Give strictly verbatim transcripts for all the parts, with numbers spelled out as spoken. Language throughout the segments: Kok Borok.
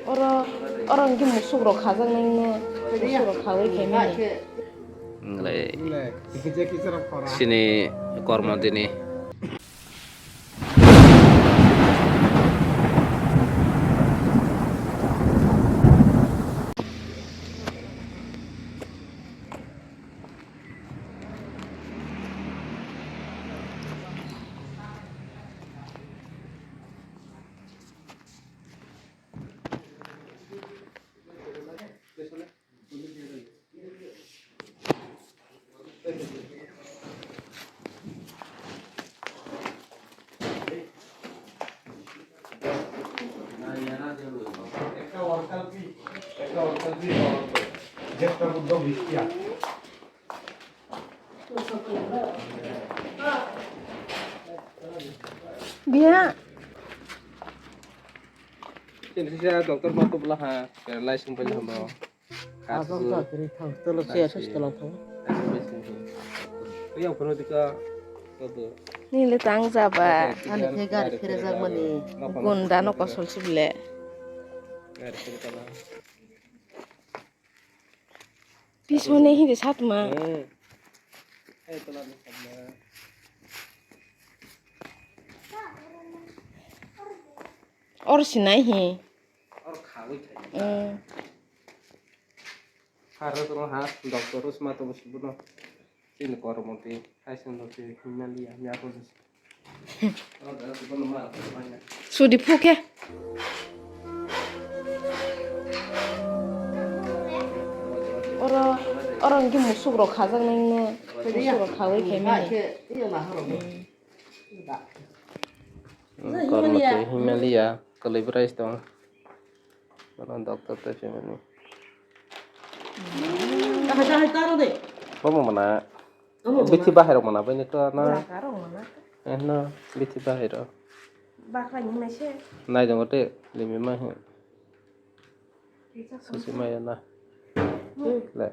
Oro, oro hwnkhe musuk rok khajak nai no, musuk rok khawi khe mani. Wngkhe sini kormo tini. Biya. Sini sisa doctor ma tubla ha, paralyze wng paila hamo. Asok ta kiri thang, tolo se asos tolo thang. Yang pernah dika, apa? Nile tang jaba. Ani khe gari pherejak mani. Gunda no kosol sibile. Gari pherejak. Pisone hindi satma. Hmm. Eh, ito lang satma. Or sinai hi. Or khawi khai. Hmm. Haro tong ha, doctor usma to busi buno. Chini kormo twi, hai sendo twi, Himalaya, mi ako jis. Sudi phu khe. Oro, oro hwnkhe musuk rok khajak nai no, musuk rok khawi khe mani. Kormo twi Himalaya, kwlwi bwrwi tong. Bono doctor tei phaimani. Bomo mana. Bithi bahai rok mana bai ni to na. Jaga rok mana. Eh no, bithi bahai rok. Bakla ni mai se. Nai dongo te, limi ma he. Susi maya na. Le.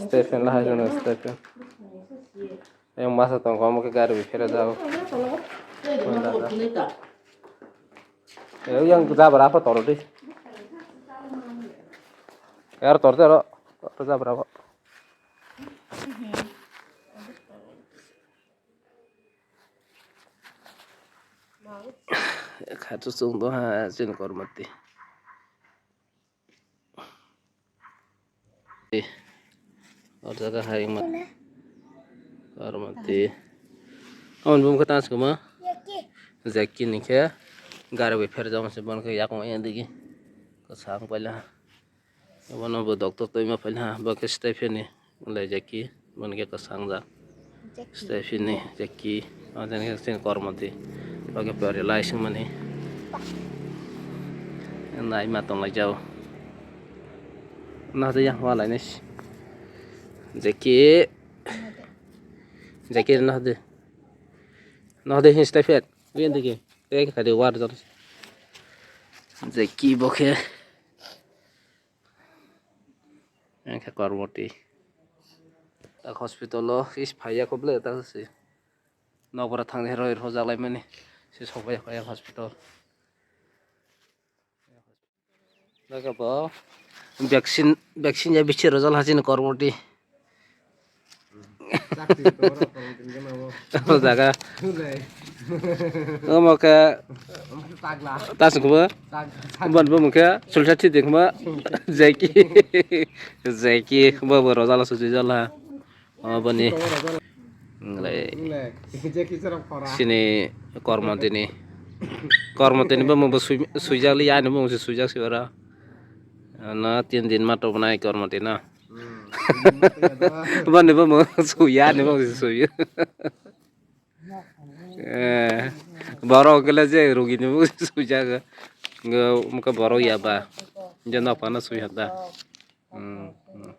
Stephen la hai jana Stephen. Yang masa tong kamu ke gari bi phera jao. Yang jabra apa toro di. Yar tor tero. Tor jabra apa. Khatu sung do ha sin kormati. O jaga hai ma. Kormati. Amon bum kata sikuma. Jackie ni khe gari bai pher jama se bon khe yakung ya digi. Ko sang paila. Bono bo doctor toi ma paila bo khe stay pheni. Lai Jackie, boni khe kwchang jak. Jackie. Stephen ni Jackie, o jani khe chini kormo twi. Bo khe pori lai singmani. Nai ma tong lai jao. Nahde yang hwa lai nai. Jackie. Jackie nahde. Nahde hin Stephen. Uyan dikhe. Tei khe khadi war jor. Jackie bo khe. Ang khe kormoti. Tak hospital o is phaiya kho ble tak si. Nok bora thang roi rojak lai mani. Si sok bai kho hospital. Daga bo vaccine, vaccine ya bichir rojal hajin kormoti. O jaga. Omo khe tas kubo. Bon bo mukhe sulsa thi de khma. Jackie. Jackie bo bo rojala suji jala. Omo boni. Lai. Sini kormo tini. Kormo tini bo mo bo sui-, suijak li ani bo mo suijak si ora. Na tin din ma to bnai kormo tini na. Boni bo mo suya ni bo suya. Eh, borok kele je rugi ni bo suya ga. Ga muka borok ya ba. Je nok pana suya da. Hmm, hmm.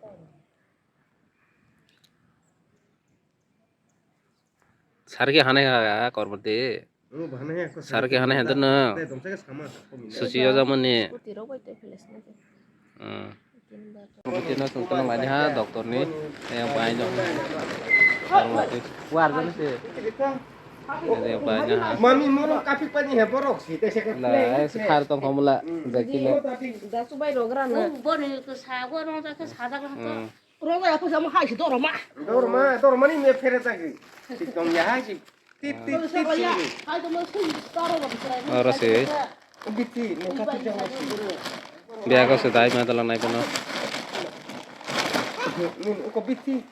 Sar ke hane ha kormo de. Sar ke hane hande na. Susi yo jamani. Scooty rok bai tei phelesna khe. Hmm. Scooty no tong tong laini ha doctor ni. Yang bai no. War jani se. Mami moro kapik pani he borok si te se ke. Khar tong khomla. Jakile. Da subai rogra na. Boni ko sago no ta ke sada ka. Rogra apa sama hai si doroma. Doroma, doroma ni me fere ta ki. Si tong ya hai si. Tit tit tit si. Oro se. Biti no kapik jang si. Biago se dai ma dalang nai kono. Ko biti.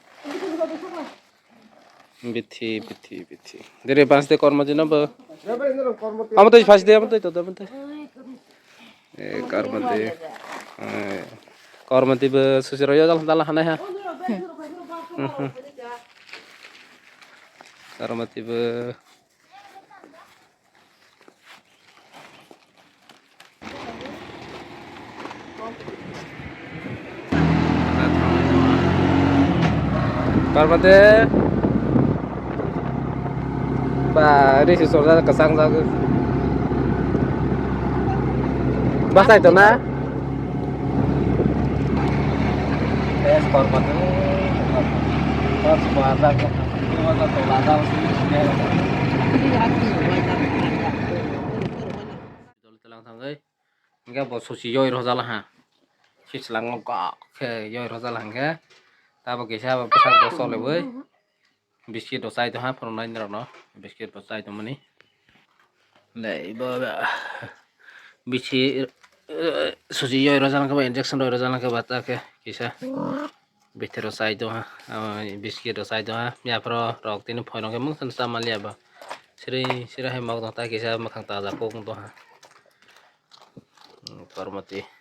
Bithi, bithi, bithi. Dere pas de kormo jino bo. Amo tei pas de, amo tei to, amo tei. Eh, kormo tei. Eh, kormo tei bo susi royo dal dal hanai ha. Kormo tei bo. Parvati. Ba, risi sorja kasang jago. Basai to na? Es Parvati. Pas baja ko. Baja to baja. Dol telang thangwi. Hingke bo susi yoi rojala ha. Sislang no kok khe yoi rojala hingke. Tabo kisa bo bwsak bo choliwi. Biscuit rok chai tongha phunuknai norokno. Biscuit bo chai tongmani. Lei bo bisi susi yoi rojala khe bo injection roi rojala khe bata khe kisa. Bithero chai tongha, biscuit rok chai tongha, yaphro rok tini phoino khe mungsa chamaliya ba. Siri siri hai mok tong tai kisa mwkhang taja kok wng tongha. Kormoti.